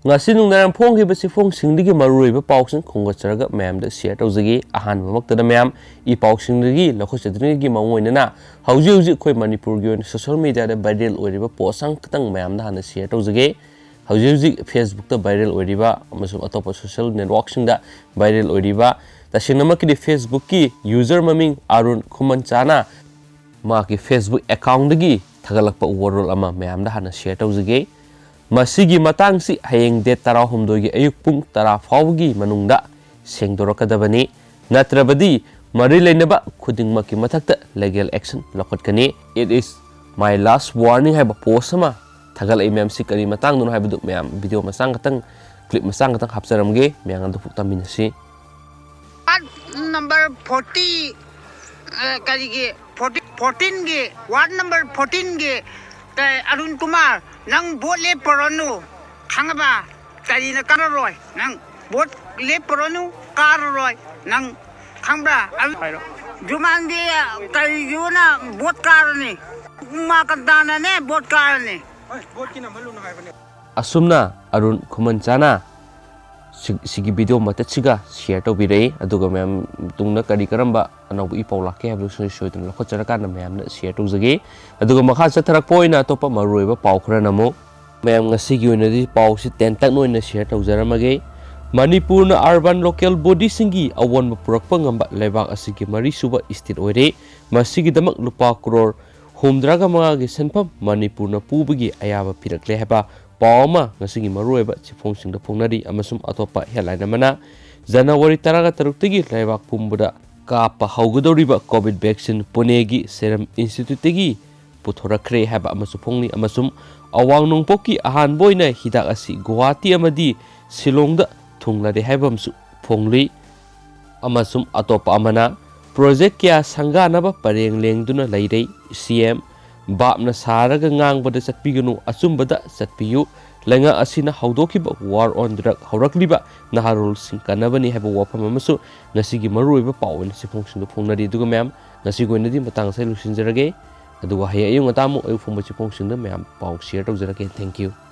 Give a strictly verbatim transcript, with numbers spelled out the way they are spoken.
ꯉꯁꯤ ꯅꯨꯡꯗꯥꯡ ꯐꯣꯡꯈꯤꯕ ꯆꯦꯐꯣꯡꯁꯤꯡꯗꯒꯤ ꯃꯔꯨꯑꯣꯏꯕ ꯄꯥꯎꯁꯤꯡ ꯈꯣꯝꯒꯠꯆꯔꯒ ꯃꯌꯥꯝꯗ ꯁꯤꯌꯔ ꯇꯧꯖꯒꯦ꯫ ꯑꯍꯥꯟꯕꯃꯛꯇꯗ ꯃꯌꯥꯝ, ꯏ ꯄꯥꯎꯁꯤꯡꯗꯒꯤ ꯂꯧꯈꯠꯆꯗ꯭ꯔꯤꯉꯩꯒꯤ ꯃꯑꯣꯡ ꯑꯣꯏꯅꯅ ꯍꯧꯖꯤꯛ ꯍꯧꯖꯤꯛ ꯑꯩꯈꯣꯏ ꯃꯅꯤꯄꯨꯔꯒꯤ ꯑꯣꯏꯅ ꯁꯣꯁꯤꯌꯦꯜ ꯃꯦꯗꯤꯌꯥꯗ ꯚꯥꯏꯔꯦꯜ ꯑꯣꯏꯔꯤꯕ ꯄꯣꯁ ꯑꯃꯈꯛꯇꯪ ꯃꯌꯥꯝꯗ ꯍꯥꯟꯅ ꯁꯤꯌꯔ ꯇꯧꯖꯒꯦ꯫ ꯍꯧꯖꯤꯛ ꯍꯧꯖꯤꯛ ꯐꯦꯁꯕꯨꯛꯇ ꯚꯥꯏꯔꯦꯜ ꯑꯣꯏꯔꯤꯕ ꯑꯃꯁꯨꯡ ꯑꯇꯣꯞꯄ ꯁꯣꯁꯤꯌꯦꯜ ꯅꯦꯠꯋꯥꯔꯛꯁꯤꯡꯗ ꯚꯥꯏꯔꯦꯜ ꯑꯣꯏꯔꯤꯕ, ꯇꯁꯦꯡꯅꯃꯛꯀꯤꯗꯤ ꯐꯦꯁꯕꯨꯛꯀꯤ ꯌꯨꯖꯔ ꯃꯃꯤꯡ ꯑꯔꯨꯟ ꯈꯨꯃꯟꯆꯥꯅ ꯃꯍꯥꯛꯀꯤ ꯐꯦꯁꯕꯨꯛ ꯑꯦꯀꯥꯎꯟꯗꯒꯤ ꯊꯥꯒꯠꯂꯛꯄ ꯋꯥꯔꯣꯜ ꯑꯃ ꯃꯌꯥꯝꯗ ꯍꯥꯟꯅ ꯁꯤꯌꯔ ꯇꯧꯖꯒꯦ꯫ ꯃꯁꯤꯒꯤ ꯃꯇꯥꯡꯁꯤ ꯍꯌꯦꯡ ꯗꯦꯠ ꯇꯔꯥꯍꯨꯝꯗꯣꯏꯒꯤ ꯑꯌꯨꯛ ꯄꯨꯡ ꯇꯔꯥ ꯐꯥꯎꯕꯒꯤ ꯃꯅꯨꯡꯗ ꯁꯦꯡꯗꯣꯔꯛꯀꯗꯕꯅꯤ, ꯅꯠꯇ꯭ꯔꯕꯗꯤ ꯃꯔꯤ ꯂꯩꯅꯕ ꯈꯨꯗꯤꯡꯃꯛꯀꯤ ꯃꯊꯛꯇ ꯂꯤꯒꯦꯜ ꯑꯦꯛꯁꯟ ꯂꯧꯈꯠꯀꯅꯤ꯫ "It is my last warning" ꯍꯥꯏꯕ ꯄꯣꯁ ꯑꯃ ꯊꯥꯒꯠꯂꯛꯏ꯫ ꯃꯌꯥꯝ, ꯁꯤ ꯀꯔꯤ ꯃꯇꯥꯡꯗꯅꯣ ꯍꯥꯏꯕꯗꯨ ꯃꯌꯥꯝ ꯚꯤꯗꯤꯑꯣ ꯃꯆꯥ ꯈꯛꯇꯪ, ꯀ꯭ꯂꯤꯞ ꯃꯆꯥ ꯈꯛꯇꯪ ꯍꯥꯞꯆꯔꯝꯒꯦ, ꯃꯌꯥꯝ ꯑꯗꯨ ꯇꯥꯃꯤꯟꯅꯁꯤ꯫ ꯋꯥꯔꯗ ꯅꯝꯕꯔ ꯐꯣꯔꯇꯤ, ꯑ, ꯀꯔꯤꯒꯤ, ꯐꯣꯔꯇꯤ, ꯐꯣꯔꯇꯤꯟꯒꯤ, ꯋꯥꯔꯗ ꯅꯝꯕꯔ ꯐꯣꯔꯇꯤꯟꯒꯤ, ꯀꯩ, ꯑꯔꯨꯟ ꯀꯨꯃꯥꯔ, ꯅꯪ ꯚꯣꯠ ꯂꯦꯞꯄꯨꯔꯅꯨ, ꯈꯪꯉꯕ? ꯀꯔꯤꯅ ꯀꯥꯔꯔꯣꯏ? ꯅꯪ ꯚꯣꯠ ꯂꯦꯞꯄꯨꯔꯅꯨ, ꯀꯥꯔꯔꯣꯏ ꯅꯪ, ꯈꯪꯕ꯭ꯔꯥ? ꯑꯔꯨꯟ, ꯍꯥꯏꯔꯣ꯫ ꯖꯨꯃꯥꯟꯒꯤ, ꯀꯔꯤꯒꯤꯅ ꯚꯣꯠ ꯀꯥꯔꯅꯤ? ꯎꯃꯥ ꯀꯟꯇꯥꯅꯅꯦ ꯚꯣꯠ ꯀꯥꯔꯅꯤ꯫ ꯍꯣꯏ, ꯚꯣꯠꯀꯤ ꯅꯝꯍꯜꯂꯨꯅꯨ ꯍꯥꯏꯕꯅꯦ꯫ ꯑꯁꯨꯝꯅ ꯑꯔꯨꯟ ꯈꯨꯃꯟꯆꯥꯅ ꯁꯤ-, ꯁꯤꯒꯤ ꯚꯤꯗꯤꯑꯣ ꯃꯇꯠꯁꯤꯒ ꯁꯤꯌꯔ ꯇꯧꯕꯤꯔꯛꯏ꯫ ꯑꯗꯨꯒ ꯃꯌꯥꯝ, ꯇꯨꯡꯗ ꯀꯔꯤ ꯀꯔꯝꯕ ꯑꯅꯧꯕ ꯏ ꯄꯥꯎ ꯂꯥꯛꯀꯦ ꯍꯥꯏꯕꯗꯨꯁꯨ ꯁꯣꯏꯗꯅ ꯂꯧꯈꯠꯆꯔꯀꯥꯟꯗ ꯃꯌꯥꯝꯅ ꯁꯤꯌꯔ ꯇꯧꯖꯒꯦ꯫ ꯑꯗꯨꯒ ꯃꯈꯥ ꯆꯠꯊꯔꯛꯄ ꯑꯣꯏꯅ ꯑꯇꯣꯞꯄ ꯃꯔꯨꯑꯣꯏꯕ ꯄꯥꯎ ꯈꯔꯅ ꯑꯃꯨꯛ, ꯃꯌꯥꯝ, ꯉꯁꯤꯒꯤ ꯑꯣꯏꯅꯗꯤ ꯄꯥꯎꯁꯤ ꯇꯦꯟꯇꯛꯅ ꯑꯣꯏꯅ ꯁꯤꯌꯔ ꯇꯧꯖꯔꯝꯃꯒꯦ꯫ ꯃꯅꯤꯄꯨꯔꯅ ꯑꯔꯕꯥꯟ ꯂꯣꯀꯦꯜ ꯕꯣꯗꯤꯁꯤꯡꯒꯤ ꯑꯑꯣꯟꯕ ꯄꯨꯔꯛꯄ ꯉꯝꯕ ꯂꯩꯕꯥꯛ ꯑꯁꯤꯒꯤ ꯃꯔꯤꯁꯨꯕ ꯏꯁꯇꯦꯠ ꯑꯣꯏꯔꯦ꯫ ꯃꯁꯤꯒꯤꯗꯃꯛ ꯂꯨꯄꯥ ꯀ꯭ꯔꯣꯔ ꯍꯨꯝꯗ꯭ꯔꯥꯒ ꯃꯉꯥꯒꯤ ꯁꯦꯟꯐꯝ ꯃꯅꯤꯄꯨꯔꯅ ꯄꯨꯕꯒꯤ ꯑꯌꯥꯕ ꯄꯤꯔꯛꯂꯦ ꯍꯥꯏꯕ ꯄꯥꯎ ꯑꯃ ꯉꯁꯤꯒꯤ ꯃꯔꯨꯑꯣꯏꯕ ꯆꯦꯐꯣꯡꯁꯤꯡꯗ ꯐꯣꯡꯅꯔꯤ꯫ ꯑꯃꯁꯨꯡ ꯑꯇꯣꯞꯄ ꯍꯦꯗꯂꯥꯏꯟ ꯑꯃꯅ, ꯖꯅꯋꯥꯔꯤ ꯇꯔꯥꯒ ꯇꯔꯨꯛꯇꯒꯤ ꯂꯩꯕꯥꯛ ꯄꯨꯝꯕꯗ ꯀꯥꯞꯄ ꯍꯧꯒꯗꯧꯔꯤꯕ ꯀꯣꯚꯤꯗ ꯚꯦꯛꯁꯤꯟ ꯄꯨꯅꯦꯒꯤ ꯁꯦꯔꯝ ꯏꯟꯁꯇꯤꯇ꯭ꯌꯨꯠꯇꯒꯤ ꯄꯨꯊꯣꯔꯛꯈ꯭ꯔꯦ ꯍꯥꯏꯕ ꯑꯃꯁꯨ ꯐꯣꯡꯂꯤ꯫ ꯑꯃꯁꯨꯡ ꯑꯋꯥꯡ ꯅꯣꯡꯄꯣꯛꯀꯤ ꯑꯍꯥꯟꯕ ꯑꯣꯏꯅ ꯍꯤꯗꯥꯛ ꯑꯁꯤ ꯒꯨꯋꯥꯍꯥꯇꯤ ꯑꯃꯗꯤ ꯁꯤꯂꯣꯡꯗ ꯊꯨꯡꯂꯔꯦ ꯍꯥꯏꯕ ꯑꯃꯁꯨ ꯐꯣꯡꯂꯤ꯫ ꯑꯃꯁꯨꯡ ꯑꯇꯣꯞꯄ ꯑꯃꯅ, ꯄ꯭ꯔꯣꯖꯦꯛ ꯀꯌꯥ ꯁꯪꯒꯥꯅꯕ ꯄꯔꯦꯡ ꯂꯦꯡꯗꯨꯅ ꯂꯩꯔꯦ꯫ ꯁꯤ ꯑꯦꯝ, ꯚꯥꯞꯅ ꯁꯥꯔꯒ ꯉꯥꯡꯕꯗ ꯆꯠꯄꯤꯒꯅꯨ, ꯑꯆꯨꯝꯕꯗ ꯆꯠꯄꯤꯌꯨ꯫ ꯂꯩꯉꯥꯛ ꯑꯁꯤꯅ ꯍꯧꯗꯣꯛꯈꯤꯕ War on Drug ꯍꯧꯔꯛꯂꯤꯕ ꯅꯍꯥꯔꯣꯜꯁꯤꯡ ꯀꯟꯅꯕꯅꯤ ꯍꯥꯏꯕ ꯋꯥꯐꯝ ꯑꯃꯁꯨ ꯉꯁꯤꯒꯤ ꯃꯔꯨꯑꯣꯏꯕ ꯄꯥꯎ ꯑꯣꯏꯅ ꯆꯦꯐꯣꯡꯁꯤꯡꯗ ꯐꯣꯡꯅꯔꯤ꯫ ꯑꯗꯨꯒ ꯃꯌꯥꯝ, ꯉꯁꯤꯒꯤ ꯑꯣꯏꯅꯗꯤ ꯃꯇꯥꯡ ꯑꯁꯤꯗ ꯂꯣꯏꯁꯤꯟꯖꯔꯒꯦ꯫ ꯑꯗꯨꯒ ꯍꯌꯦꯡ ꯑꯌꯨꯛ ꯉꯟꯇꯥ ꯑꯃꯨꯛ ꯑꯌꯨꯛ ꯐꯣꯡꯕ ꯆꯦꯐꯣꯡꯁꯤꯡꯗ ꯃꯌꯥꯝ ꯄꯥꯎ ꯁꯤꯌꯔ ꯇꯧꯖꯔꯛꯀꯦ꯫ Thank you꯫